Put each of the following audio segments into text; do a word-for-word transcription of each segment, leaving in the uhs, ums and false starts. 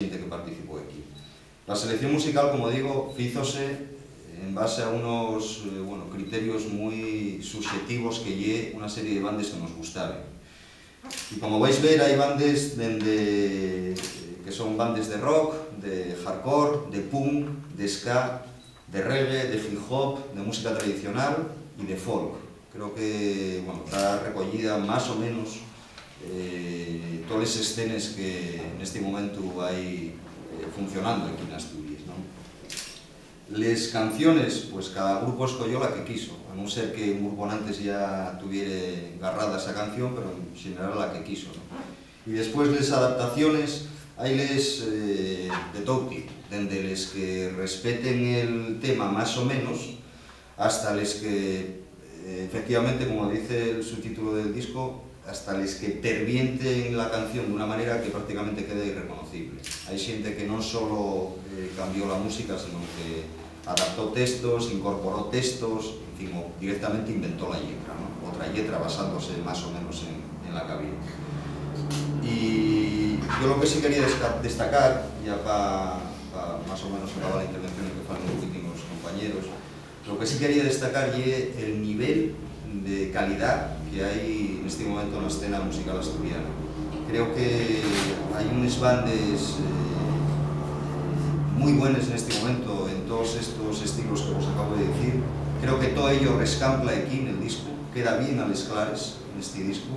xente que participó aquí. La selección musical, como digo, fízose en base a unos, eh, bueno, criterios mui suxetivos, que ye una serie de bandes que nos gustaron. Y como vais ver, hai bandes dende, eh, que son bandes de rock, de hardcore, de punk, de ska, de reggae, de hip hop, de música tradicional y de folk. Creo que, bueno, ta recollida más o menos, eh, toles escenes que nesti momentu hai, eh, funcionando aquí n'Asturies, ¿no? Les canciones, pues, cada grupu escoyó la que quiso, a non ser que un grupu antes ya tuviere garrada esa canción, pero en general la que quiso, ¿no? Y después les adaptaciones, hai les, eh, de tou tipo, dende les que respeten el tema más o menos, hasta les que, eh, efectivamente, como dice el subtítulo del disco, hasta les que pervienten la canción d'una manera que prácticamente queda irreconocible. Hai xente que non solo, eh, cambió la música, sino que adaptó textos, incorporó textos, en fin, o directamente inventó la lletra, ¿no? Otra lletra basándose más o menos en, en la que había. Y yo lo que sí quería desca-, destacar, ya pa, pa más o menos acabar la intervención y que falen un poquitín los compañeros, lo que sí quería destacar ye el nivel de calidá que hai nesti momentu na escena musical asturiana. Creo que hai unes bandes, eh, mui buenes nesti momentu en todos estos estilos que vos acabo de dicir. Creo que todo ello rescampla aquí nel discu, queda bien a les clares nesti discu,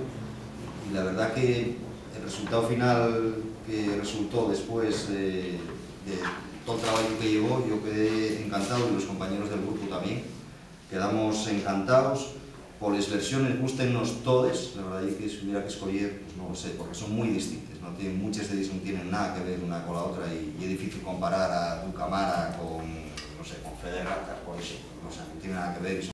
y la verdá que el resultáu final que resultó después de, de todo el trabajo que llevó, yo quedé encantado y los compañeros del grupo también. Quedamos encantados. Por les versiones, gústennos todes. La verdá ye que si hubiera que escoyer, pues no lo sé, porque son mui distintes, no tienen, muchas de ellas no tienen nada que ver una con la otra, y, y es difícil comparar a Duke Amara con, no sé, con Fede Ratas, por ejemplo. O sea, no tiene nada que ver, y